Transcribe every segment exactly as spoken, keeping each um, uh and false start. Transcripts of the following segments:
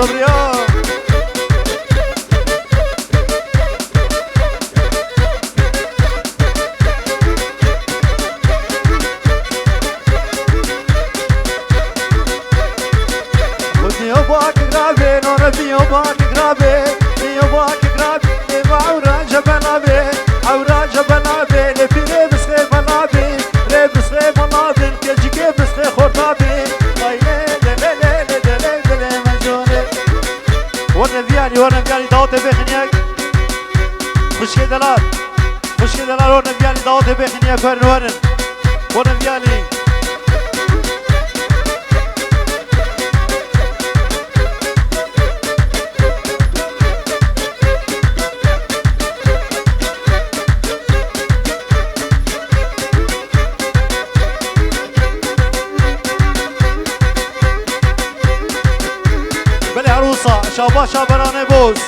Sabriya. Diyo bak grabe, nore diyo bak grabe, diyo bak grabe, eva ura jebelabe, ura jebelabe, le pire bisre belabe, le bisre belabe, kecike bisre xortabe. Ay le le le le le le le le le mecone. Werne viyalî, werne viyalî, dawetê bêxiniyek. Xwişkê delal. Xwişkê delal, werne viyalî, dawetê bêxiniyek, werin, werin. Werne viyalî. Belê her wisa, şaba şaberanê boz.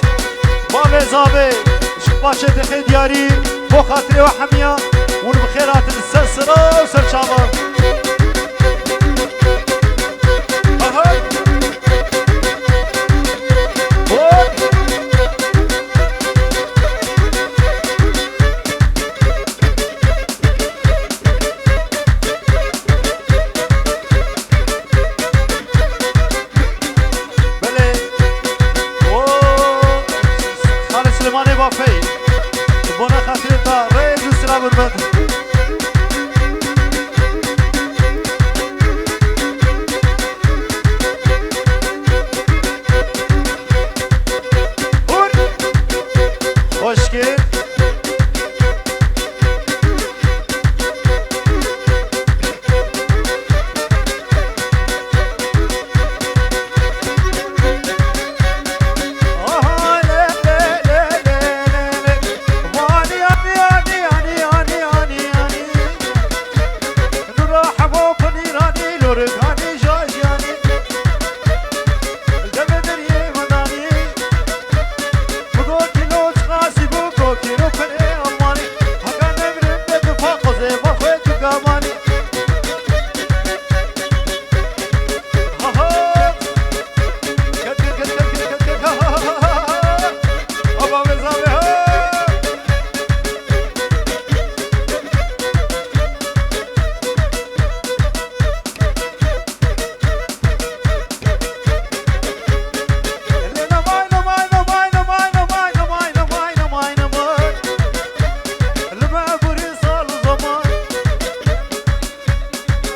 Bavê zavê, şaba şedixê diyarî, bo xatirê we hemiya, hûn bi xêr hatin ser sira û ser çava. Aha. Hop. Belê. O, Xalê Silêmanê Bafeyî. Bona xatirê ta rêz û silav hurmet. Hur. Xoşkê.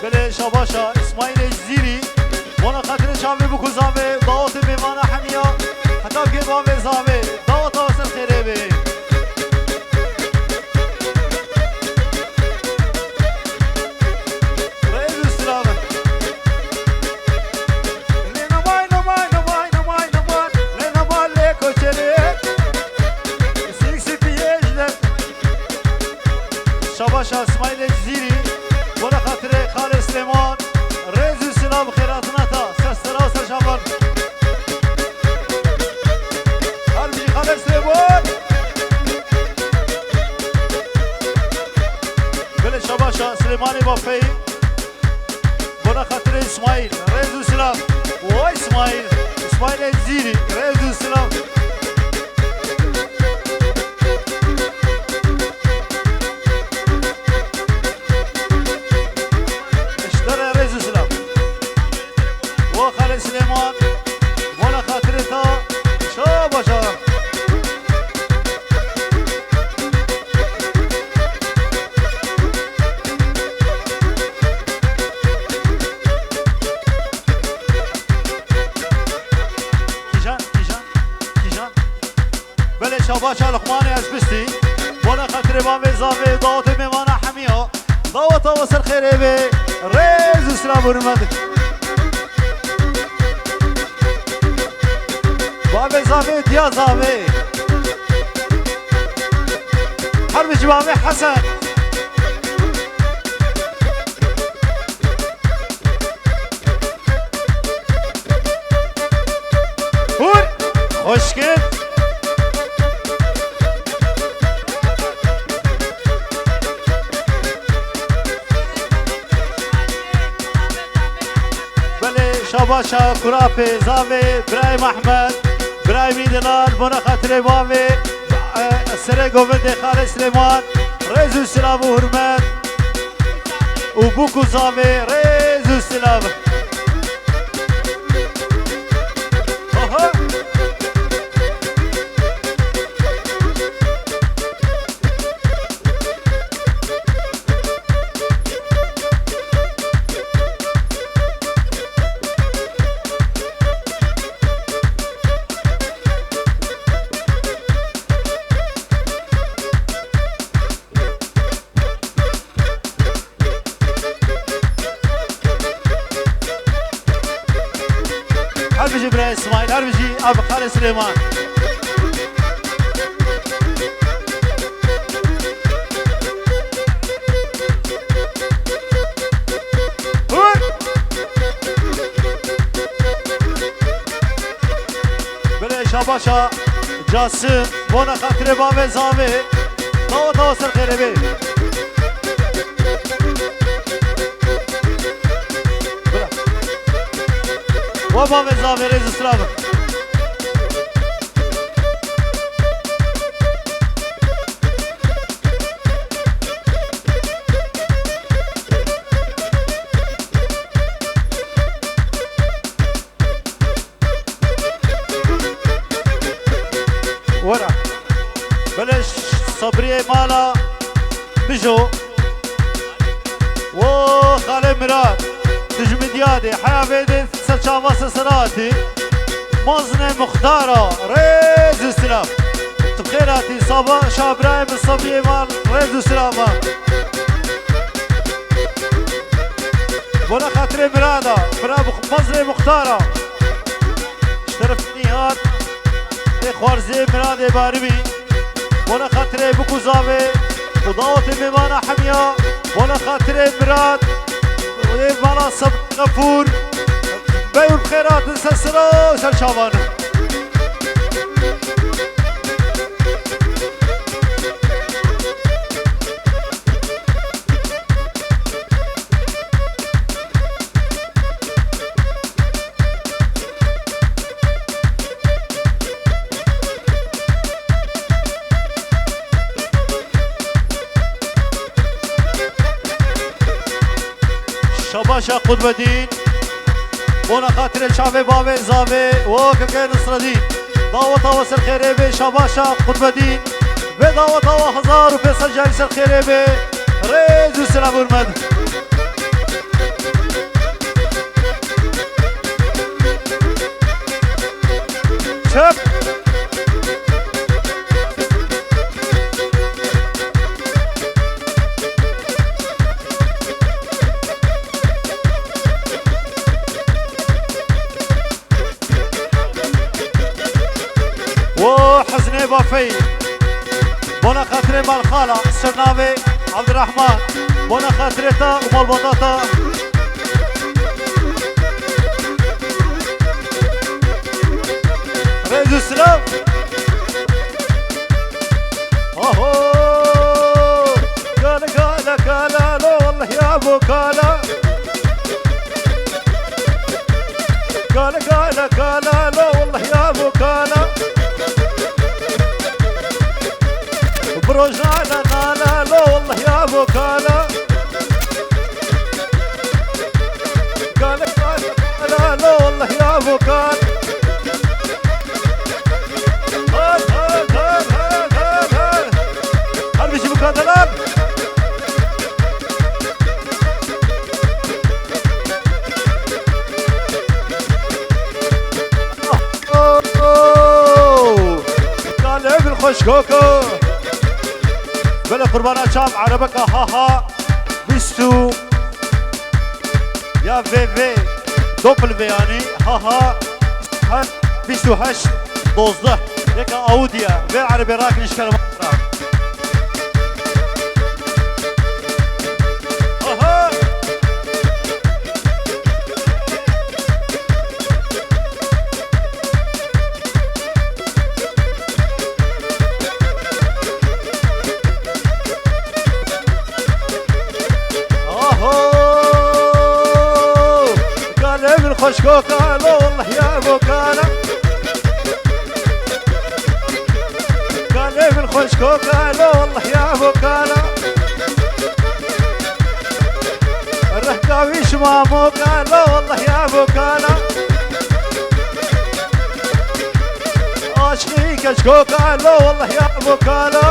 Belê şabaşa Îsmaîlê Cizîrî, bona xatirê çavê bikuzavê, dawetê mêvana hemiya, heta bigê bavê zavê, daweta ser xêrê bê. Rêz û silav. Lê namay, namay, namay, namay, namay, lê namay, lê koçerê. Sîk sîpiyê ji de. Şabaşa Îsmaîlê Cizîrî, bona xatirê Xalê Silêman, rêz û silav xêratina ta, ser sera û ser şaban. Her bijî Xalê Silêman. Belê şabaşa Silêmanê Bafeyî. Bona xatirê Îsmaîl, rêz û silav. Way Îsmaîl, Îsmaîlê Cizîrî, rêz û silav. Ji te re rêz û silav. Wa Xalê Silêman, bona xatirê ta, şabaşa. Kîjan, kîjan, kîjan. Belê şabaşa Luqmanê Ezbistî. Bona xatirê bavê zavê, dawetê mêvana hemiya. Daweta we ser xêrê bê. Rêz û silav hurmet. Bavê zavê, diya zavê. Her bijî bavê Hesen. Hûr! Xoşkin! Belê, şaba Başa kurapê zavê Birayê Mehmed, Birayê Mîdilal, bona xatirê bavê, e, serê govindê Xalê Silêman, rêz û silav û hurmet û bûk û zavê rêz û silav. Aha. Her bijî Birayê Îsmaîl, her bijî Abi Xalê Silêman. Hur! Belê şabaşa Casim, bona xatirê bavê zavê. Tawa tawa ser xêrê bê. Bira. Wa bavê zavê rêz û silav. Wera. Belê Sabriyê mala Mijo. Wo Xalê Mirad. Tu ji min diyadê. Heya vê dê ser çava seseratî. Mazinê Muxtara. Rêz û silav. Tu xêr hatî. Saba Şabrayê min Sabriyê mal. Rêz û silav. Bona xatirê Mirada. Mira Mazinê Muxtara. Ji terefê Nîhat ê xwarzê Miradê Barimî, bona xatirê bûk û zavê û dawetê mêmana hemiya, bona xatirê Mirad ê mala Sabir Xefûr, bey û bi xêr hatin ser sira û ser çavan. Şabaşa Qutbedîn. Bona xatirê çavê bavê zavê, wo keke Nisredîn. Daweta we ser xêrê bê, şabaşa Qutbedîn. Vê daweta we hezar û pênc sed carî ser xêrê bê. Rêz û silav û hurmet. Çep. Wo Hezinê Bafeyî. Bona xatirê malxala, sernavê Abdurrahman. Bona xatirê te û malbata te. Rêz û silav. Aho! Gale, gale, gale, lo, Allah ya bu gale. Gale, gale, gale, lo, Allah ya bu gale. Brojana, gale, lo, Allah ya bu gale. Gale, gale, gale, lo, Allah ya bu gale. Her bijî mukatelan. Kalê min xweşkoko. Belê qurbana çav erebeka ha ha. Bîst û ya V V doppel V yani ha ha. Her bîst û heşt dozdeh. Yeka Audi ye. Vê erebê rakin ji kerema. Aha. Aho! Kalê min Xweşko kalo, Allah ya bo kala. Kalê min xweşko kalo, Allah ya bo kala. Rehka wî şima mo kalo, Allah ya bo kala. Aşkî keçko kalo, Allah ya bo kala.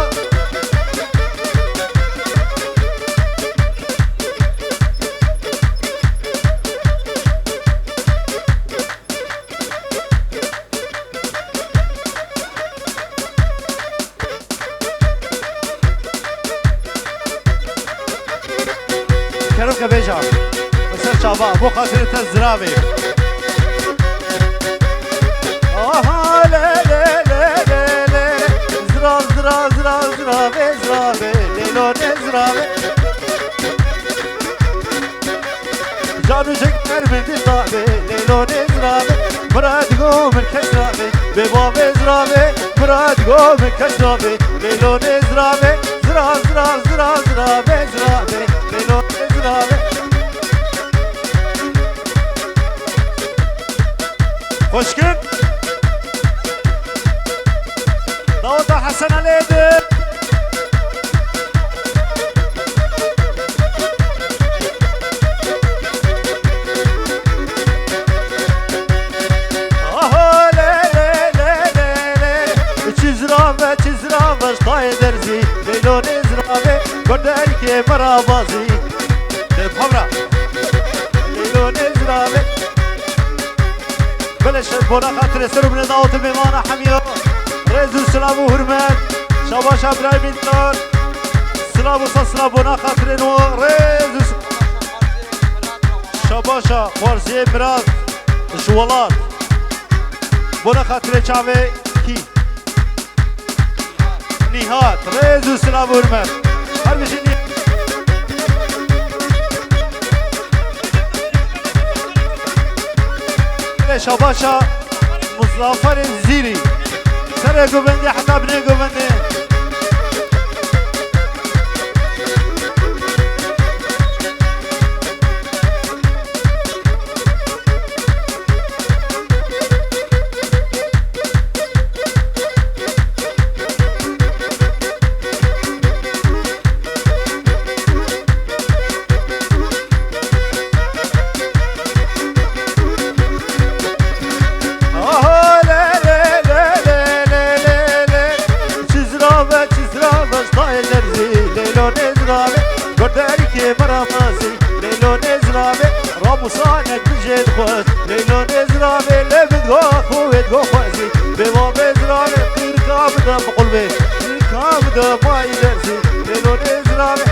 Kerem ke bêja. Mesela çava, bo xatirê te ziravê. Aha, le, le, le, le, le. Zirav, zirav, zirav, ziravê, ziravê. Lêlo ne ziravê. Canu jek ermendî zirabe, lêlo nê zirabe. Mira digo min kes zirabe, bê bavê zirabe. Mira digo min kes zirabe, lêlo nê zirabe. Zira, zira, zira, zirabe, zirabe, lêlo nê zirabe. Xweşkin. Daweta Hesen Elê di. Aha, le, le, le, le, le. Çi zirave, çi zirave, ji tayê derzî. Leylo nê zirave, berderkê me ra bazî. Dê xebra. Leylo nê zirave. Beleşe bona xatirê ser û binê dawetê mêvana hemiya. Rêz û silav û hurmet. Şabaşa birayê Bîndar. Silav û sa silav bona xatirê no. Rêz û s-, şabaşa xwarziyê Mirat ji welat. Bona xatirê çavê kî? Nîhat, rêz û silav û hurmet. Her bijî Nî-, Lê şabaşa Muzaferê Zîrî. Serê govendê heta binê govendê. Aha, le, le, le. Çi zirave, çi zirave, ji tayê derzî, leylo nê zirave. Berderkê me ra bazî, leylo nê zirave. Ramusanek bijê dixwest, leylo nê zirave. Lê min digo xwe wê digo xwezî, bê bavê zirave. Qîrka bide bi qulbê, qîrka bide mayî derzî, leylo nê zirave.